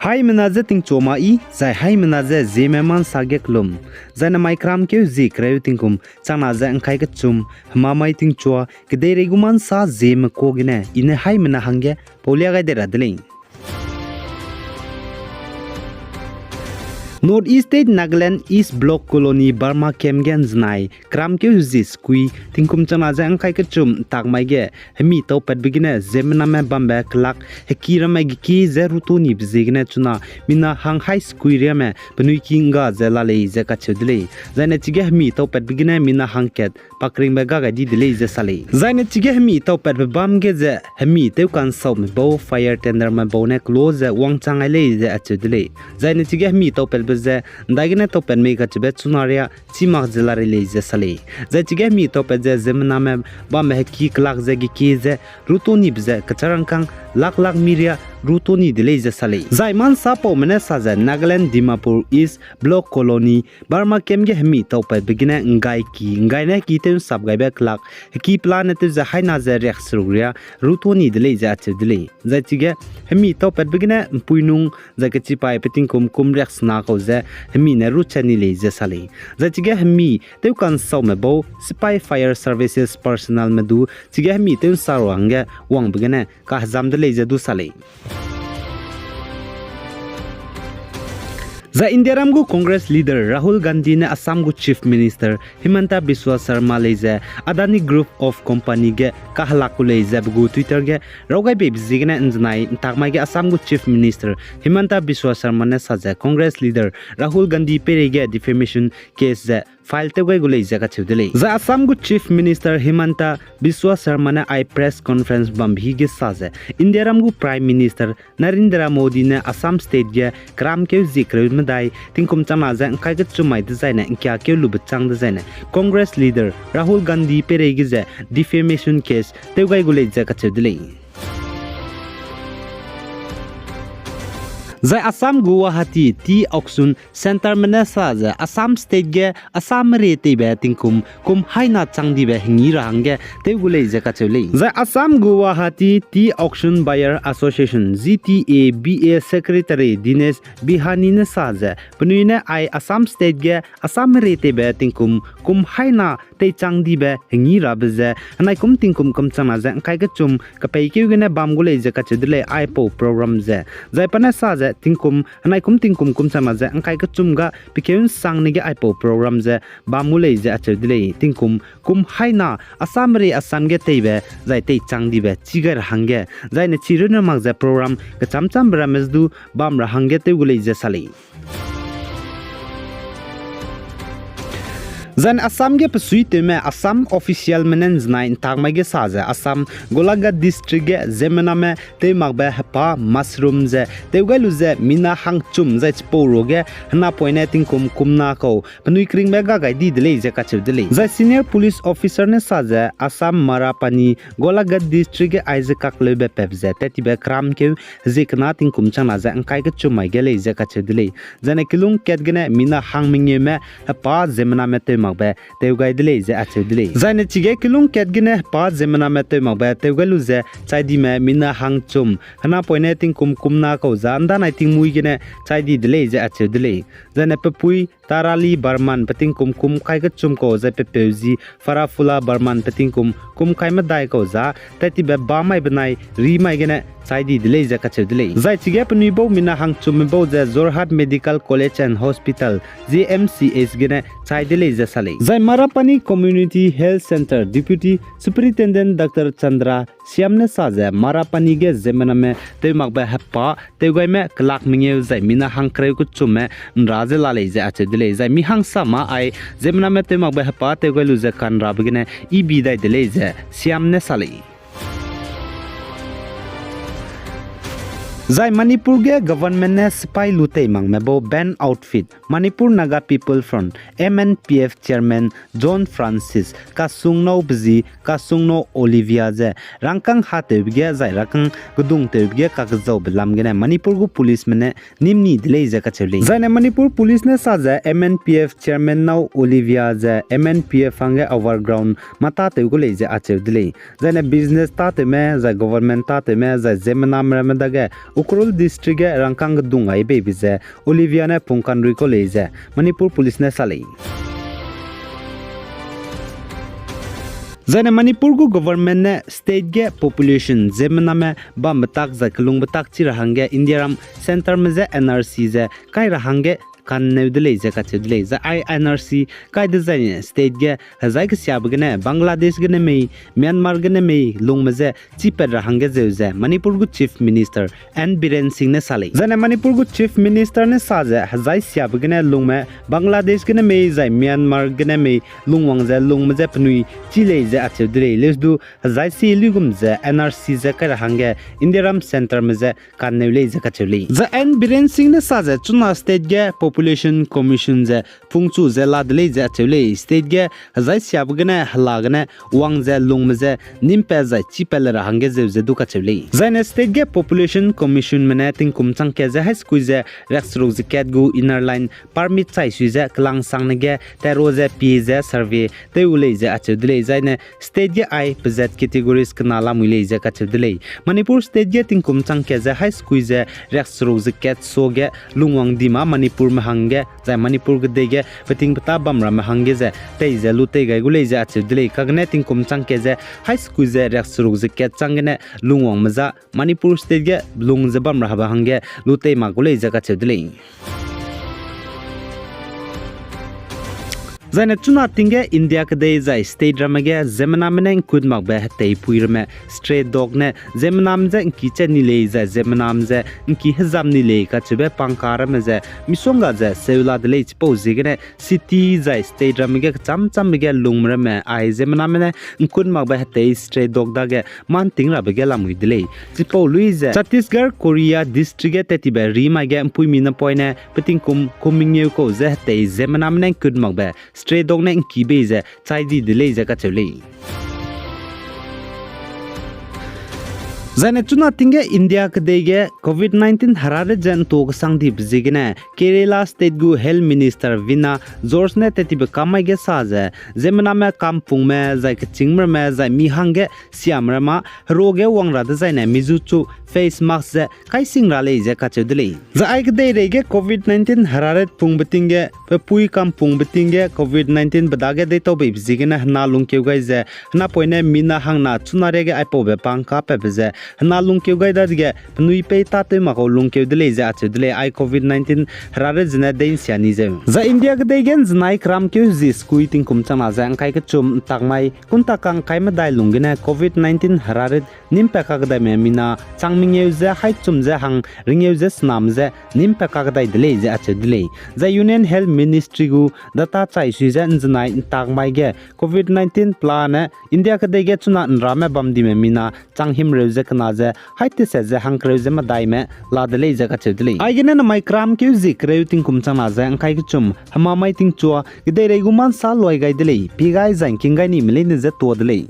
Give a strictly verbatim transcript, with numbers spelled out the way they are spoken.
Haimena je tingchua ma i, zai haimena je Zeme ma nsa ge kelum, zai namai keramkeu zie kereu tingkum changna ze ngkai kechum, hemamai tingchua, kedeirei gu ma nsa Zeme kua gene, i ne haimena hangge paulia gai de ra de lei. North East State Nagaland East Block Colony Burma Camp ge nzenai, keramkeu zie sekui, tingkum changna ze ngkai kechum ntak mai ge, hemi taupatbe gene ziemmename bambe kelak, heki ramme geki ze rutonibe ziegene chuna, mina hang hai sekui riame, penui ki ngga ze la lei ze kacheu de lei. Zaine chige hemi taupatbe gene mina hangkat, pakringbe ga gai di de lei ze sa lei. Zaine chige hemi taupatbe bam ge ze, hemi tewkansaume bau fire tenderme bau ne kelo ze wangchang ai lei ze acheu de lei. Zaine chige hemi taupatbe ze, ndaigene taupat mei kacheube chuna ria, chi mak ze la rei lei ze sa lei. Zai chige hemi taupat ze ziemmename bambe heki kelak ze geki ze, rutonibe ze kecharangkang lak lak mi ria rutoni de lei ze sa lei. Zai ma nsa paume ne sa ze Nagaland Dimapur East Block Colony, Burma Camp ge hemi taupatbe gene nggaiki, nggaine heki tew nsap gaibe kelak, heki pelane tew ze haina ze riakseruk ria rutoni de lei ze acheu de lei. Zai chige hemi taupatbe gene mpuinung zai kechipai pe tingkum kum riaksena kau ze hemi ne ruchat ni lei ze sa lei. Zai chige hemi tewkansaume bau sipai fire services personnelme du chige hemi tew nsa ra hangge wangbe gene kahezam de lei ze du sa lei. Zai Indiaram gu Congress leader Rahul Gandhi ne Assam gu Chief Minister Himanta Biswa Sarma lei ze Adani Group of Company ge kahelak ku lei ze pe gu Twitter ge raw gai beibe ziegene nzenai ntak mai ge Assam gu Chief Minister Himanta Biswa Sarma ne sa ze Congress leader Rahul Gandhi peirei ge defamation case ze file tew gai gu lei ze kacheu de lei. Zai Assam gu Chief Minister Himanta Biswa Sarma ne ai press conference bambe hi ge sa ze, Indiaram gu Prime Minister Narendra Modi ne Assam State ge keramkeu zie kereu medai tingkum changna ze ngkai kechum mai dezaine ngkiakeu lube chang dezaine Congress leader Rahul Gandhi peirei ge ze defamation case tew gai gu lei ze kacheu de lei. Zai Assam gu Guwahati Tea Auction Centreme ne sa ze Assam State ge Assam rie teibe tingkum kum haina chang dibe hengi ra hangge tew gu lei ze kacheu lei. Zai Assam gu Guwahati Tea Auction Buyer Association, G T A B A Secretary Dinesh Bihani ne sa ze penui ne ai Assam State ge Assam rie teibe tingkum kum haina teichang dibe hengi rabe ze henaikum tingkum kum changna ze ngkai kechum kapeikeu gene bam gu lei ze kacheu de lei aipau program ze. Zai pa ne sa ze tingkum henaikum tingkum kum changna ze ngkai kechum ga pekeu nsangne ge aipau program ze bam gu lei ze acheu de lei. Tingkum kum haina Assam rie Assam ge teibe zai teichang dibe chi gai ra hangge, zaine chi runne mak ze program kechamchambe ramme ze du bam ra hangge tew gu lei ze sa lei. Zan Assam ge pesuitewme Assam officialme ne nzenai ntak mai ge sa ze Assam Golaghat District ge ziemmename tew makbe hepa mushroom ze tew gai lu ze mina hangchum zai chipau ruage henapoine tingkum kumna kau penui keringbe ga gai di de lei ze kacheu de lei. Zai senior police officer ne sa ze Assam Marapani Golaghat District ge aize kakleube pep ze tat tibe keramkeu hezie kena tingkum changna ze ngkai kechum mai ge lei ze kacheu de lei. Zaine kilung kat gene mina hang mengeume hepa ziemmename tew makbe tew gai de lei ze acheu de lei. Zaine chige kilung kat gene hepa ziemmename tew makbe tew gai lu ze chai dime mina hangchum henapoine tingkum kumna kau za ndanai tingmui gene chai di de lei ze acheu de lei. Zaine pepui Tarali Barman pe tingkum kum kai kechum kau zai pepeu zi Farafula Barman pe tingkum kum kai medai kau za tat tibe bamai benai rimai gene chai di de lei ze kacheu de lei. Zai chige penui bau mina hangchumme bau ze Jorhat Medical College and Hospital, J M C H gene chai de lei ze sa lei. Zai Marapani Community Health Centre Deputy Superintendent Doctor Chandra Siam ne sa ze Marapani ge ziemmename tew makbe hepa tewgaime kelak mengeu zai mina hangkereu kechumme nra ze la lei ze acheu de lei. Zai mi hangsa ma ai ziemmename tew makbe hepa tewgai lu ze kanrabe gene ibi dai de lei ze Siam ne sa lei. Zai Manipur ge government ne sipai lu tei makme bau band outfit Manipur Naga People Front, M N P F chairman John Francis Kasungno bezi Kasungno Olivia ze rangkâng hatewbe ge zai rangkâng gedungtewbe ge kakezaube lam gene Manipur gu policeme ne nîm ni de lei ze kacheu lei. Zaine Manipur police ne sa ze M N P F chairman nâu Olivia ze M N P F hangge overground mâ tâtew gu lei ze acheu de lei. Zaine business tâtewme zai government tâtewme zai ziemmename ramme dage Ukhrul District ge rangkâng kedung gai beibe ze Olivia ne pungkanrui kau lei ze Manipur Police ne sa lei. Zaine Manipur gu government ne state ge population ziemmename bambe tak zai kelungbe tak chi ra hangge Indiaram centerme je N R C ze kai ra hangge kanneu de lei ze kacheu de lei. Zai ai N R C kai dezaine state ge hezai kesiabe gene Bangladesh gene mei, Myanmar gene mei lungme je chipat ra hangge zeu ze Manipur gu Chief Minister N Biren Singh ne sa lei. Zaine Manipur gu Chief Minister ne sa ze hezai siabe gene lungme Bangladesh gene mei zai Myanmar gene mei lungwang ze lungme je penui chi lei ze acheu de lei. Leusdu hezai si luigum ze N R C ze kai ra hangge Indiaram centerme je kanneu lei ze kacheu lei. Zai N Biren Singh ne sa ze chuna state ge population commission ze pungchu ze la de lei ze acheu lei. State ge hezai siabe gene hela gene wang ze lungme je nimpat zai chipat le ra hangge zeu ze du kacheu lei. Zaine state ge population commissionme ne tingkum changkat ze hai sekui ze riakseruk ze kat gu Inner Line Permit chai sui ze kelangsangne ge tairo ze pie ze survey tew u lei ze acheu de lei. Zaine state ge ai pezat categories kena lamui lei ze kacheu de lei. Manipur state ge tingkum changkat ze hai sekui ze riakseruk ze kat sa ge lungwang di ma Manipurme hangge zai Manipur kedei ge peting peta bam ramme hangge ze tei ze lu tei gai gu lei ze acheu de lei. Kagene tingkum changkat ze hai sekui ze riakseruk ze kat chang gene lungwangme za Manipur state ge lung ze bam rabe hangge lu tei mak gu lei ze kacheu de lei. Zaine chuna ting ge India kedei zai state ramme ge ziemmename ne ngkut makbe heteipui ramme stray dog ne ziemmename je ngki chat ni lei zai ziemmename je ngki hezam ni lei kacheube pangka ramme ze misongga ze seu la de lei. Chipau ziegene city zai state ramme ge kecham chambe ge lungme ramme ai ziemmename ne ngkut makbe hetei stray dog dage manting rabe ge lamui de lei. Chipau lui ze Chhattisgarh Koria district ge tat tibe rimai ge mpuimi napoine petingkum kum mengeu kau ze hetei ziemmename ne ngkut makbe stray dog ne ngki bei ze chai di de lei ze kacheu lei. Zaine chuna ting ge India kedei ge covid nineteen heraret ze nto kesang dibe ziegene Kerala state gu Health Minister Veena George ne tat tibe kam mai ge sa ze, ziemmename kampungme zai kechîngme ramme zai mi hangge siame ramme hero ge wang ra dezaine mi zu chu face mask ze kaising ra lei ze kacheu de lei. Zai ai kedeirei ge covid nineteen heraret pungbe ting ge, pepui kampungbe ting ge covid nineteen be dage deitau beibe ziegene hena lungkeu gai ze, henapoine mina hangna chuna riage aipaube pangka patbe ze hena lungkeu gai dadege penui pei tâtew mak kau lungkeu de lei ze acheu de lei. Ai covid nineteen heraret zene dei nsia ni zeu. Zai India kedei ge nzenai keramkeu zi sekui tingkum changna ze ngkai kechum ntak mai kunta kang kai medai lung gene covid nineteen heraret nimpat kakedaime mina chang mengeu ze haichum ze hang ringeu ze sename je nimpat kakedai de lei ze acheu de lei. Zai Union Health Ministry gu data chai sui ze nzenai ntak mai ge covid nineteen pelane India kedei ge chuna nrame bam dime mina chang himreu ze kena ze hai teset ze hangkereu ze medaime la de lei ze kacheu de lei. Aigene namai keramkeu zi kereu tingkum changna ze ngkai kechum hemamai tingchua kedeirei gu mansa luai gai de lei, pie gai zai ngking gai nime leine je tuâ de lei.